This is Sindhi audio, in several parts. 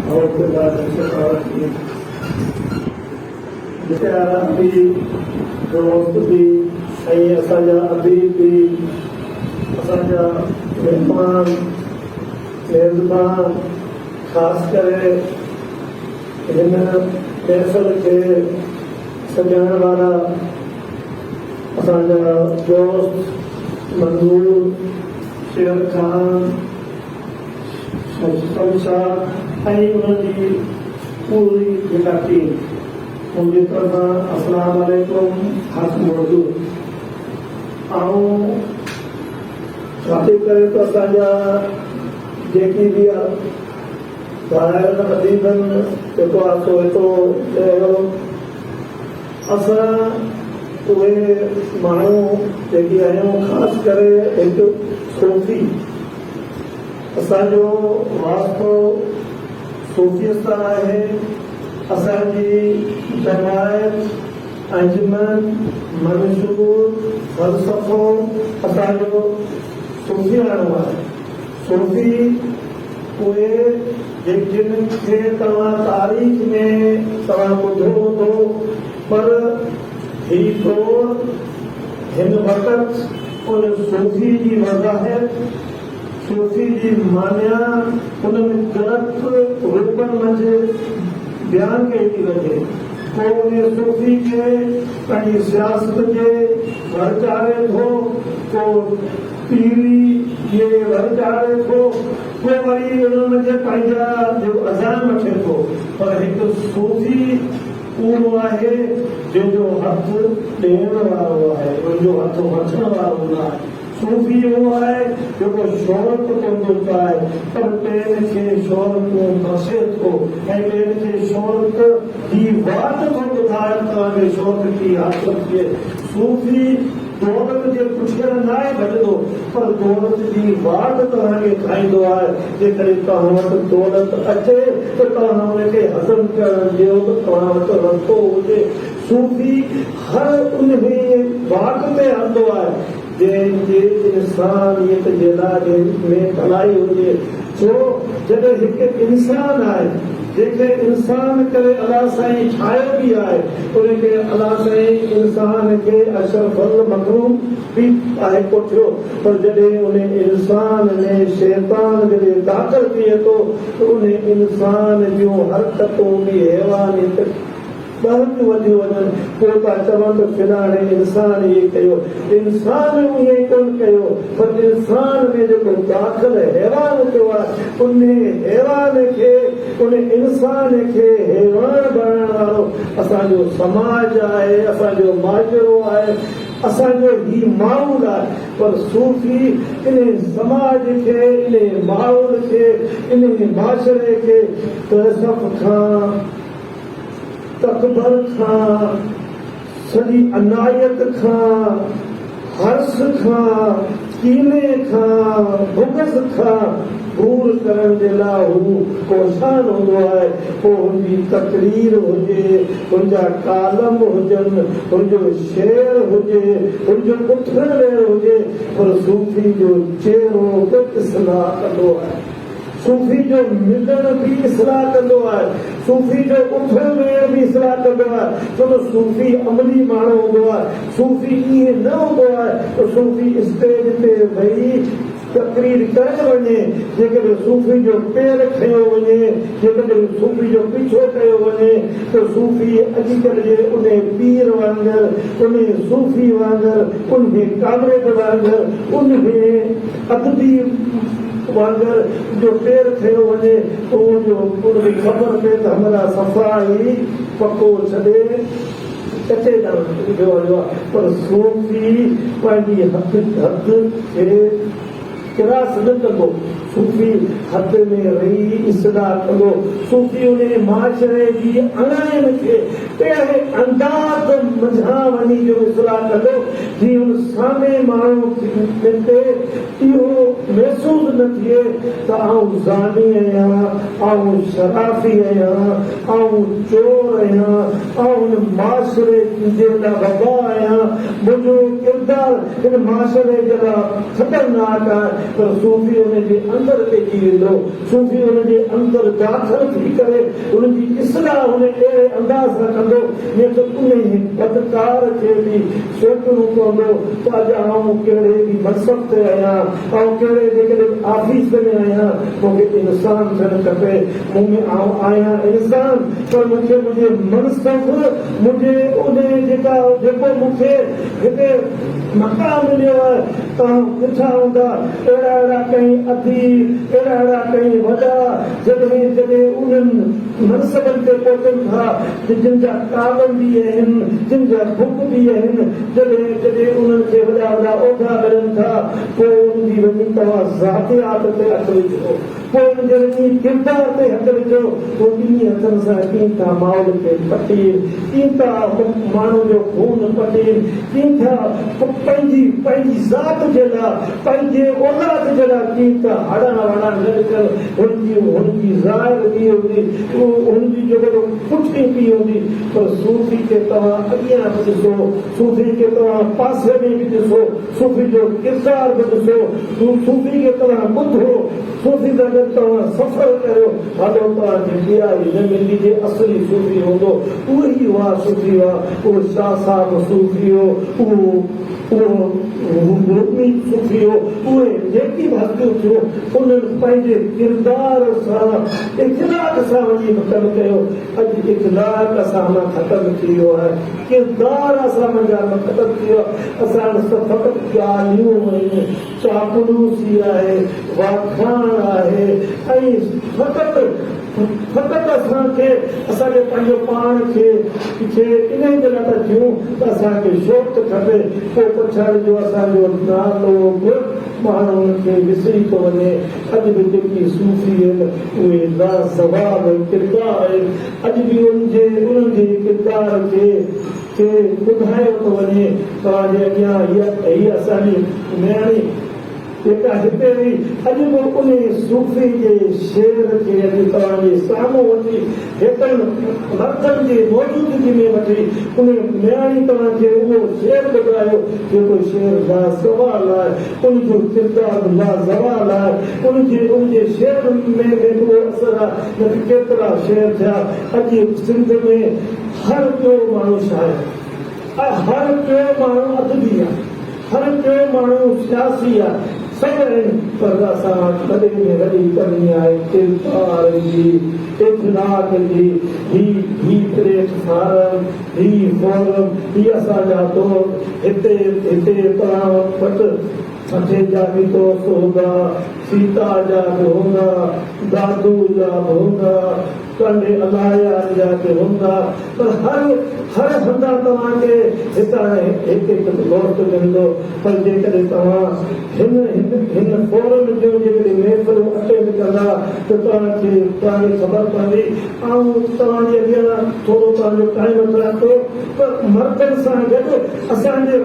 اعوذ بالله من الشيطان الرجيم. پيارا اديب، دوست به ۽ اسان جا اديب به، اسان جا مهمان، ميزبان، خاص ڪري هن محفل کي سجائڻ وارا اسان جا دوست منظور شير خان، شمشاد ۽ انهن جي پوري جيڪا ٽيم، منهنجي طرفان السلام عليڪم حق موجود. آئون خاطر ڪري ته اسان جا جيڪي به ڀائرن اديبن جيڪو آهي سو هتو چيو، اسان اهي ماڻهو جيڪي آهيون خاص ڪري هڪ صوفي، اسان جو واسطو صوفيء سان آهي، اسان جي جماعت، انجمن، منشور، فلسفو اسان جو صوفياڻو آهي. صوفي اهي جن کي توهان تاريخ ۾ توهان ٻڌو هوندو پر هي دور هن وقت ان صوفي جي وضاحت، صوفي جي معنيٰ انهن غلط روپن منجهه بيان ڪئي ٿي وڃي. ڪو انهي صوفي کي پنهنجي سياست جي ور چاڙهي ٿو، ڪو پيري جي ور چاڙهي ٿو، ڪو وري انهن منجهه پنهنجا جو ازان وٺي ٿو. پر هڪ صوفي اهو آهي جنهن جو هٿ ڏيڻ وارو آهي، ان جو هٿ وٺڻ وارو نه آهي. صوفي اهو آهي جيڪو شهرت ڪونه ٿو چاهي پر ٻين کي شهرتون بخشي ٿو ۽ ٻين کي شهرت جي واٽ ٿو ٻڌائي ته توهان کي شهرت ڪيئن حاصل ٿئي. صوفي دولت جي پٺيان ناهي ڀڄندو پر دولت جي واٽ توهان کي کائيندو آهي. جيڪڏهن توهان وٽ دولت اچي ته توهان ان کي هضم ڪرڻ جو به توهان وٽ رستو هجي. صوفي هر انهيء واٽ تي هلندو آهي جنهن جي انسانيت جي لاء ۾ ڀلائي هجي. ڇو جڏهن هڪ انسان آهي جنهن کي انسان ڪري الله سائين ٺاهيو به آهي ان کي الله سائين انسان کي اشرف المخلوق به آهي ڪوٺيو پر جڏهن ان انسان ۾ شيطان جڏهن داخل ٿئي ٿو ته ان انسان جون حرڪتون به حيوانيت ڏهن وڌيون وڃن، پوء ٿا چون ته فلاڻي انسان ائين ڪيو. انسان ائين ڪونه ڪيو، پر انسان ۾ جيڪو داخل حيوان ٿيو آهي، انهي حيوان کي، ان انسان کي حيوان بڻائڻ وارو اسان جو سماج آهي، اسان جو معاشرو آهي، اسان جو هي ماحول آهي. پر صوفي انهي سماج کي، انهي ماحول کي، انهي معاشري کي تعصب کان، تڪبر کان، سڄي عنايت کان، حرص کان، ڪيني کان، بغض کان دور ڪرڻ جي لاء هو ڪوشان هوندو آهي، پوء هن جي تقرير هجي، هن جا ڪالم هجن، هن جو شعر هجي، هن جو اٿڻ ويهڻ هجي، پر صوفي جو چهرو به اصلاح ڪندو آهي. صوفي جو ملڻ به اصلاح ڪندو آهي، صوفي جو اٿڻ ويهڻ به اصلاح ڪندو آهي، ڇو ته صوفي عملي ماڻهو هوندو آهي، صوفي ائين نه هوندو آهي ته صوفي اسٽيج تي ويهي تقرير ڪرڻ وڃي، جيڪڏهن صوفي جو پير کنيو وڃي، جيڪڏهن صوفي جو پيڇو ڪيو وڃي ته صوفي اڄڪلهه جي انهي پير وانگر، انهي صوفي وانگر، انهي ڪامريڊ وانگر، انهي ادبي وانگر جو پير کنيو وڃي ته اهو جو ان کي خبر پئي ته همراهه صفا ئي پڪو ڇڏي ڪچي ڏانهن ويو هليو آهي پر صوفي پنهنجي حد حد کي ڪراس نه ڪندو، صوفي حد ۾ رهي اصلاح ڪندو، صوفي انهي معاشري جي اڻاين کي اهڙي انداز منجهان وڃي جو اصلاح ڪندو جيئن ان سامهين ماڻهو تي اهو محسوس نه ٿئي ته آئون زاني آهيان، آئون شرافي آهيان، آئون چور آهيان، آئون هن معاشري جي لاء وبا آهيان، منهنجو ڪردار هن معاشري جي لاء خطرناڪ آهي، پر صوفي ان جي اندر پئجي ويندو، صوفي ان جي اندر داخل ٿي ڪري ان جي اصلاح ان اهڙي انداز سان ڪندو جيئن ته انهي بدڪار کي به سوچڻو پوندو ته اڄ آئون ڪهڙي به منصب تي آهيان، آئون ڪهڙي جيڪڏهن به آفيس ۾ آهيان، مون کي انسان ٿيڻ کپي، مون ۾ آئون آهيان انسان پر مون کي منهنجي منصب، منهنجي انهي جيڪا جيڪو مون کي هتي مقام مليو آهي، توهان ڏٺا هوندا اهڙا اهڙا ڪئين اديب، اهڙا اهڙا ڪئين وڏا جڏهن جڏهن انهن منصبن تي پهچن ٿا ته جن جا ڪالم به آهن، جن جا بڪ به آهن، جڏهن جڏهن انهن کي وڏا وڏا عهدا ملن ٿا، پوء انهن جي وڃي توهان ذاتيات تي اک وجهو، پوء انهن جي وڃي ڪردار تي هٿ وجهو، پوء ٻنهي هٿن سان ڪيئن ٿا ماحول کي پٽين، ڪيئن ٿا ماڻهن جو خون پٽين، ڪيئن ٿا پنهنجي پنهنجي ذات جي لاء، پنهنجي اولاد جي لاء ڪيئن ٿا هڙان وڙان گڏ ڪن، هن جي هن جي ظاهر ٻي هوندي، هن جي جيڪو پٺي ٻي هوندي، پر صوفي کي توهان اڳيان به ڏسو، صوفي کي توهان پاسي ۾ به ڏسو، صوفي جو ڪردار به ڏسو، صوفي کي توهان ٻڌو، صوفي سان گڏ توهان سفر ڪريو، هلو توهان کي ٻيائي نه ملندي، جي اصلي صوفي هوندو، اهي ئي هئا صوفي هئا، اهو شاهه صاحب صوفي هو، اهو اهو رومي صوفي هو، اهي جيڪي به هستيون ٿيون، انهن پنهنجي ڪردار سان اخلاق سان وڃي به ڪم ڪيو، اڄ اخلاق اسان مان ختم ٿي ويو آهي، ڪردار اسان منجهان ختم ٿي ويو آهي، اسان وٽ فقط ڳالهيون آهن، چاپلوسي آهي، واکاڻ آهي ۽ فقط فقط اسان کي اسان کي پنهنجو پاڻ کي کي انهي جي لاء ٿا ٿيون ته اسان کي شوق کپي، پوء پڇاڙي جو اسان جو نالو به ماڻهن کي وسري ٿو وڃي. اڄ به جيڪي صوفي آهن اهي لازوال ڪردار آهن، اڄ به انهن جي ڪردار کي کي ٻڌايو ٿو وڃي. توهان جي اڳيان هيء اسان جي نياڻي جيڪا هتي هئي، اڄ به انهي صوفي جي شعر کي اڄ توهان جي سامهون وٺي، هيترن مردن جي موجودگي ۾ وٺي، انهي نياڻي توهان کي اهو شعر ٻڌايو، جيڪو شعر لازوال آهي، ان جو ڪردار به لازوال آهي، ان جي ان جي شعر ۾ به اهو اثر آهي، نه ته ڪيترا شعر ٿيا، اڄ سنڌ ۾ هر ٻيو ماڻهو شاعر آهي، هر ٻيو ماڻهو ادبي آهي. هر ٽيون ماڻهو سياسي آهي، سڀ آهن پر اسان وٽ وڏي ۾ وڏي ڪمي آهي ڪردار جي، اخلاق جي، هي هي پليٽ فارم، هي فورم، هي اسان جا دوست هتي هتي توهان وٽ ٺٽي جا به دوست هوندا، سيتا جا به هوندا، دادو جا به هوندا، ٽنڊي الاهيار جا به هوندا پر هر هر هنڌان توهان کي هتان هڪ هڪ دوست ملندو پر جيڪڏهن توهان هن هن هن فورم جون جيڪڏهن محفلون اٽينڊ ڪندا ته توهان کي توهان کي خبر پوندي. آئون توهان جي اڳيان ٿورو توهان جو ٽائيم وٺان ٿو پر مردن سان گڏ اسان جي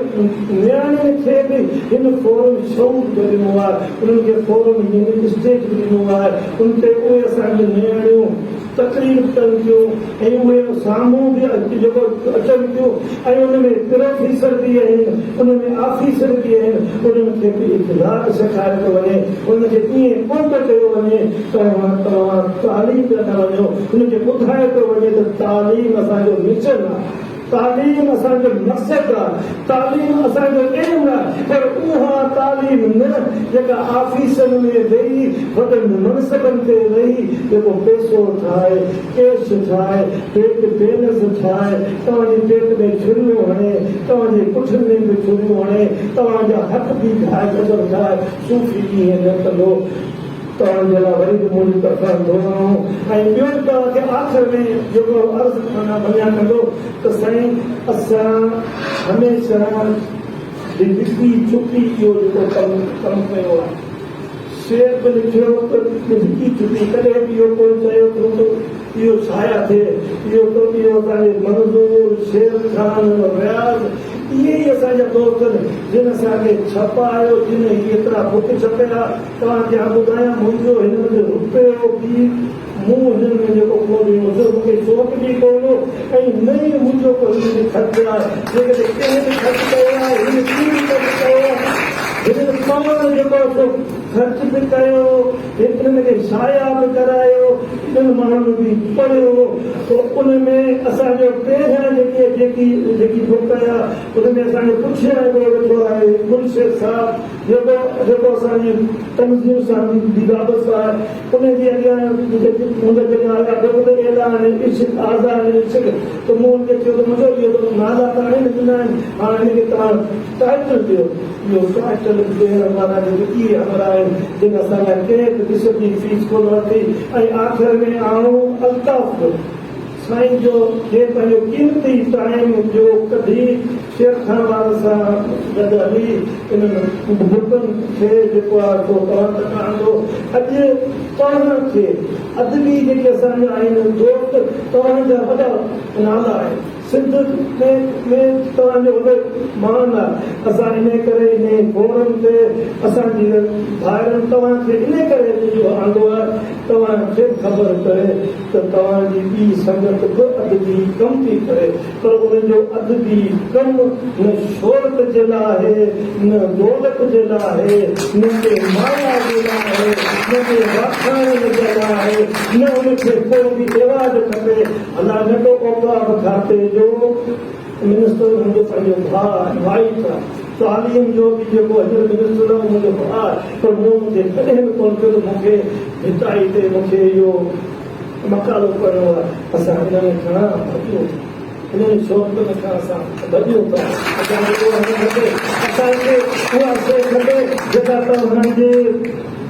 نياڻين کي به هن فورم شعور به ڏنو آهي انهن کي فورم هن اسٽيج به ڏنو آهي ان تي اهي اسان جون نياڻيون تقرير به ڪن ٿيون ۽ اهي سامهون به جيڪو اچن ٿيون ۽ ان ۾ پروفيسر به آهن ان ۾ آفيسر به آهن انهن کي به اخلاق سيکاريو ٿو وڃي انهن کي ائين ڪونه ٿو چيو وڃي توهان توهان تعليم تي نه وڃو انهن کي ٻڌايو ٿو وڃي ته تعليم اسان جو مشن آهي تعليم اسان جو مقصد آ، تعليم اسان جو علم آ، پر اها تعليم نه جيڪا آفيسن ۾ ويهي وڏن منصبن تي رهي جيڪو پئسو ٺاهي، ڪيش ٺاهي، بينڪ بيلنس ٺاهي، توهان جي پيٽ ۾ ڇريون هڻي، توهان جي پٺن ۾ به ڇريون هڻي، توهان جا حق به کائي ختم ٺاهي، صوفي ائين نه ڪندو. توهان جي لاء وري به منهنجي طرفان دعائون ۽ ٻيو به توهان کي آخر ۾ جيڪو عرض وڃان ڪندو ته سائين اسان هميشه لڪي ڇپي اهو جيڪو ڪم ڪم ڪيو آهي شعر به لکيو ته لڪي ڇپي ڪڏهن به اهو ڪونه چيو ته اهو شايع ٿئي اهو ته اهو اسان جي منظور شير خان رياض اهي ئي اسان جا دوست آهن جن اسان کي ڇپايو جن هي ايترا بڪ ڇپيا توهان کي آء ٻڌايان منهنجو هن وقت رپيو به خرچ آهي، جيڪڏهن ڪنهن به خرچ ڪيو آهي، هن ٽيم خرچ ڪيو آهي، هنن پاڻ جيڪو آهي سو خرچ به ڪيو، انهن کي شايع به ڪرايو، انهن ماڻهن به پڙهيو، سو ان ۾ اسان جو پهريان جيڪي جيڪي جيڪي بڪ آيا، ان ۾ اسان جو پٺيان هڪڙو ويٺو آهي گلشير صاحب جيڪو جيڪو اسان جي تنظيم سان به وابسته آهي، ان جي اڳيان جيڪي منهنجا جڏهن آيا بڪ ته اعلان عشق آذان عشق ته مون ان کي چيو ته منهنجو اهو ته نالا ته آهن ڏنا آهن هاڻ هن کي توهان ٽائيٽل ڏيو. اهو ٽائيٽل به ڏيڻ وارا جيڪي اهي همراهه آهن جن اسان کان ڪنهن به قسم جي فيس ڪونه ورتي ۽ آخر ۾ آئون الطاف به سائين جو کي پنهنجو قيمتي ٽائيم جو ڪڍي شيخ خان وارن سان گڏ هلي انهن بڪن کي جيڪو آهي سو توهان تڪ آندو. اڄ توهان کي ادبي جيڪي اسان جا آهن دوست توهان جا وڏا نالا آهن. سنڌ ۾ ۾ توهان جو وڏو مان آ. اسان انهي ڪري انهي فورم تي اسان جي ڀائرن توهان کي انهي ڪري اڄ اهو آندو آهي توهان کي به خبر پئي ته توهان جي ٻي سنگت به ادبي ڪم ٿي ڪري پر ان جو ادبي ڪم نه شهرت جي لاء آهي نه دولت جي لاء آهي نه ڪنهن مايا جي لاء آهي نه ڪنهن واکاڻين جي لاء آهي نه ان کي ڪو به ايوارڊ کپي. الله نه ڪو اوقاف کاتي جو منسٽر منهنجو پنهنجو ڀاء آهي مائٽ آهي تعليم جو به جيڪو هينئر منسٽر آهي اهو منهنجو ڀاء آهي پر مون ان کي ڪڏهن به ڪونه چيو ته مون کي ڀٽائي تي مون کي اهو مقالو پڙهڻو آهي اسان انهن کان ڀڄون ٿا انهن شهرتن کان اسان ڀڄون ٿا اسان کي اها نه کپي اسان کي اها شيء کپي جيڪا توهان جي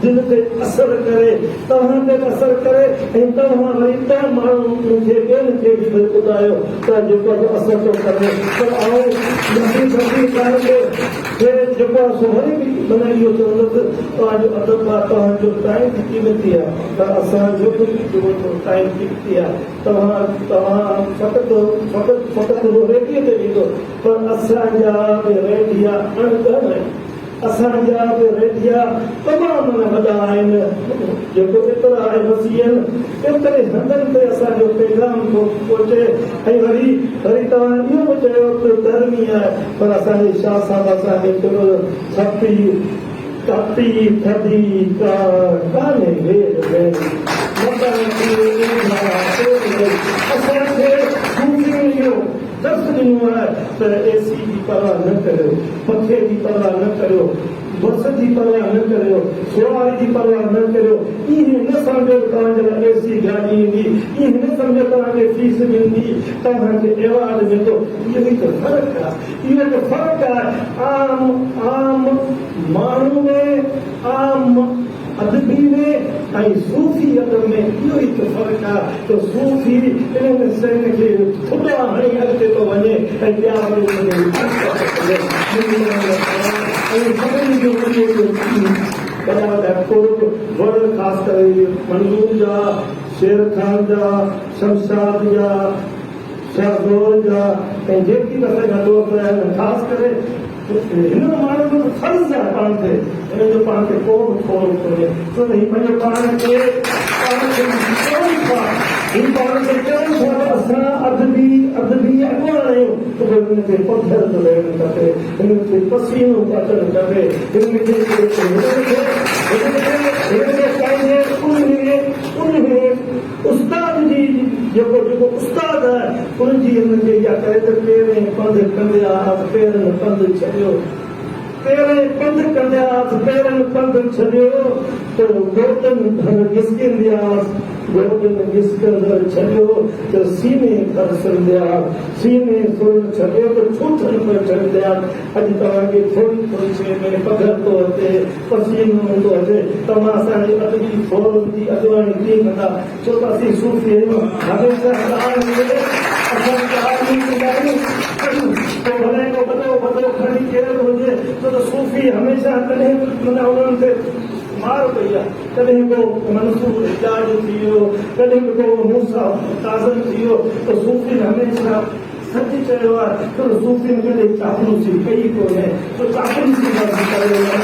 دل تي اثر ڪري، توهان تي به اثر ڪري ۽ توهان وري ٻين ماڻهن کي ٻين کي به وري ٻڌايو ته جيڪو به اثر ٿو ڪري پر آئون نصير فقير صاحب کي جيڪو آهي سو وري به معنيٰ اهو چوندس ته توهان جو ادب آهي توهان جو ٽائيم به قيمتي آهي پر اسان جو به جيڪو ٽائيم قيمتي آهي توهان توهان فقط فقط فقط ريڊيو تي ويندو پر اسان جا به ريڊيا اڻ ڳڻ آهن. اسان جا به ريڊيا تمام وڏا آهن، جيڪو ايترا ۽ وسيع آهن، ايتري هنڌن تي اسان جو پيغام ٿو پهچي ۽ وري وري توهان اهو به چيو ته گرمي آهي پر اسان جي شاهه صاحب اسان کي چيو ٿپي تپي ٿڌي ڪا ڪانهي وير ويري متان ٿئي اونهارا پير ويري اسان کي صوفين اهو درس ڏنو آهي ته اي سي جي پرواهه نه ڪريو، پکي جي پرواهه نه ڪريو، بس جي پرواهه نه ڪريو، سواري جي پرواهه نه ڪريو، ائين نه سمجهو ته توهان جي لاء اي سي گاڏي ايندي، ائين نه سمجهو توهان کي فيس ملندي، توهان کي ايوارڊ ملندو، اهو ئي ته فرق آهي، اهو ته فرق آهي عام عام ماڻهو ۾ عام. ادبي ۾ ۽ صوفي ادب ۾ اهو ئي ته فرق آهي ته صوفي انهن شين کي ٿڏا هڻي اڳتي ٿو وڃي ۽ ٻيا وري ان کي ۽ سڀني جو اهو وڏا وڏا قرب وڙ خاص ڪري منظور جا، شير خان جا، شمشاد جا، شهزور جا ۽ جيڪي به اسان جا دوست آهن خاص ڪري هنن ماڻهن جو ته فرض آهي پاڻ تي هنن جو پاڻ تي ڪو به ٿورو ڪونهي ڇو ته هي پنهنجو پاڻ کي پاڻ کي چون ٿا هي پاڻ کي چون ٿا ته اسان ادبي ادبي اڳواڻ آهيون ته پوء هنن کي پگهر ته لهڻ کپي هنن کي پسينو ته اچڻ کپي هنن کي هنن کي هنن کي هنن کي پنهنجي انهي انهي استاد جي جيڪو جيڪو استاد آهي ان جي هن کي اها ڪري ته پيرين پنڌ ڪندياس پيرن پنڌ ڇڏيو پيرين پنڌ ڪندياس پيرن پنڌ ڇڏيو ته گوڏن ڀر گسڪندياس گوڏن گسڪندڙ ڇڏيو ته سيني ڀر سرندياس سيني سرڻ ڇڏيو ته ٺوٺن ڀر ٺرندياس اڄ توهان کي ٿوري ٿوري شيء ۾ پگهر ٿو اچي، پسينو ٿو اچي، توهان اسان جي ادبي فورم جي اڳواڻي ڪيئن ڪندا؟ ڇو ته اسين صوفي آهيون، هميشه ڳالهه کي اسان ڳالهه ئي ڪندا آهيون، پوء ڀلي ڪو وڏو وڏو کڻي ڪير به هجي، ڇو ته صوفي هميشه ڪڏهن به معنيٰ انهن تي مار پئي آهي، ڪڏهن ڪو منصور حجاج ٿي ويو، ڪڏهن به ڪو موسيٰ ڪاظم ٿي ويو ته صوفين هميشه سچ چيو آهي پر صوفين ڪڏهن چاپلوسي ڪئي ڪونهي سو چاپلوسي بس ڪريو نه.